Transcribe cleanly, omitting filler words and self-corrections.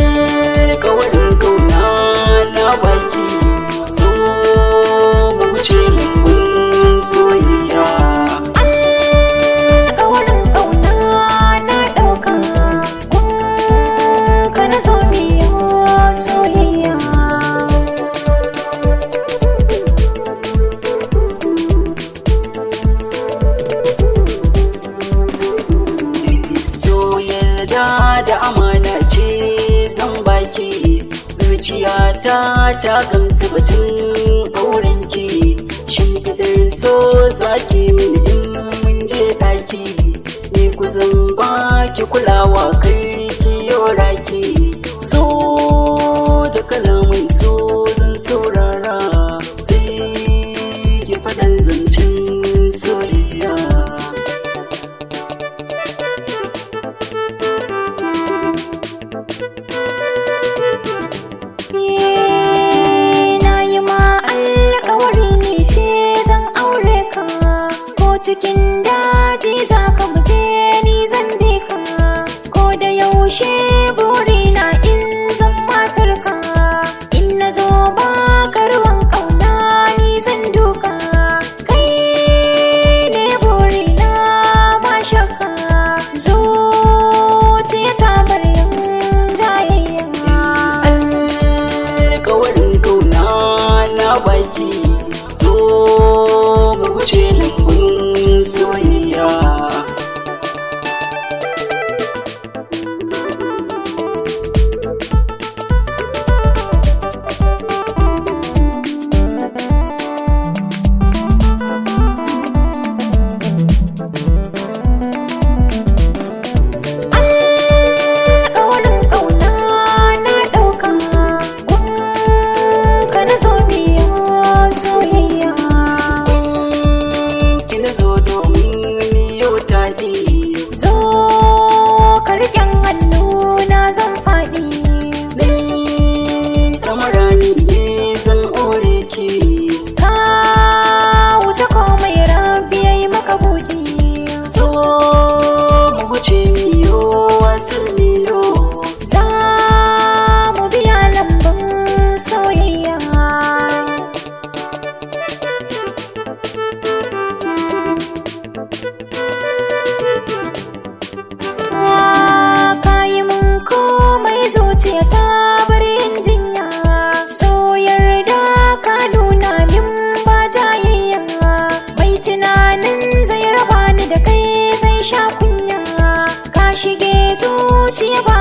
Alkawarin kauna na baki, zo mu wuce lambun soyayya. Alƙawarin ƙauna na ɗauka, gunka na zo miyo soyayya. So yarda da amana ce zan baki, zuciyata ta gamsu batun aurenki. Shimfiɗar so zaki mini in mun je ɗaki, ni ku zan baki kulawa kar ki raki. So da kalaman so zan saurara, sai ki faɗan zancen soyayya. Na yi ma alƙawari ni ce zan aure ka, ko cikin daji za ka muje ni zan bi ka, ko da yaushe burina in zan matar ka, in na zo ba ka ruwan ƙauna ni zan duka, kai ne burina ba shakka, zuciya ta bar yin jayayya. Alkawarin kauna na baki, zo mu wuce lambun soyayya. Alƙawarin ƙauna na ɗauka, gunka na zo biyo soyayya. Ki na zo domin miyo taɗi. Zo ka riƙen hannu na zan faɗi. Ni ɗamarani ne zan aure ki. Ka wuce komai, rabbi ya yi maka buɗi. Zo mu wuce miyo wasan lilo. Za mu biya lambun soyayya. Ka yi mun komai, zuciya ta bar yin jinya, so yarda ka nuna min ba jayayya, mai tunanin zai raba ni da kai zai sha kunya, ka shige zuciya ba